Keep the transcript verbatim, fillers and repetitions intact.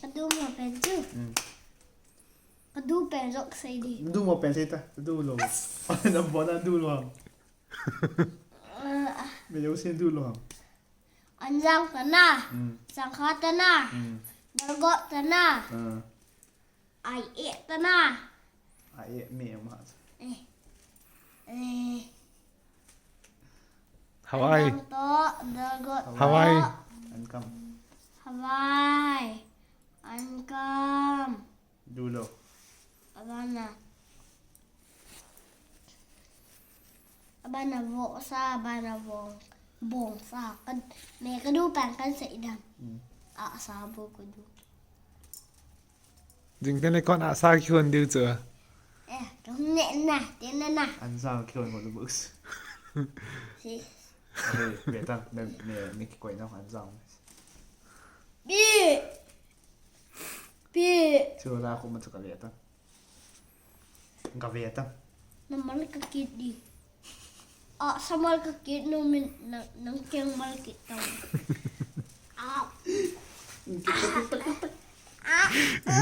Ka du mo pen chu. Hmm. Ka du pen jok sei di. Du mo pen sei ta. Du lo. Na bo na du lo. Ah, Me yo sin du lo. Anjang tana. Hmm. Sangkha tana. Hmm. Dalgot tana. Ah. Ai e tana. Ai me ma. Eh. Eh. Hawai. Anjang to, dalgot to. Hawai. An kam. Hawai. An kam. Du lo. Abana. Abana vo sa, abana vong. Bong sa. Kan, me ka du pan kan sa idam. Hmm. A sa bo ka du. Jing tene kon a sa ki hon diu chu. Eh, ka ne na, te na na. Anjang ki hon mo du books. Si. Hey, betan. Me me me ki koi na Anjang. Bi. Bi. Chu la ko ma chu ka betan. Ka betan. Na mal ka kit di. A sa mal ka kit no min na nang keng mal kit tau. A. A.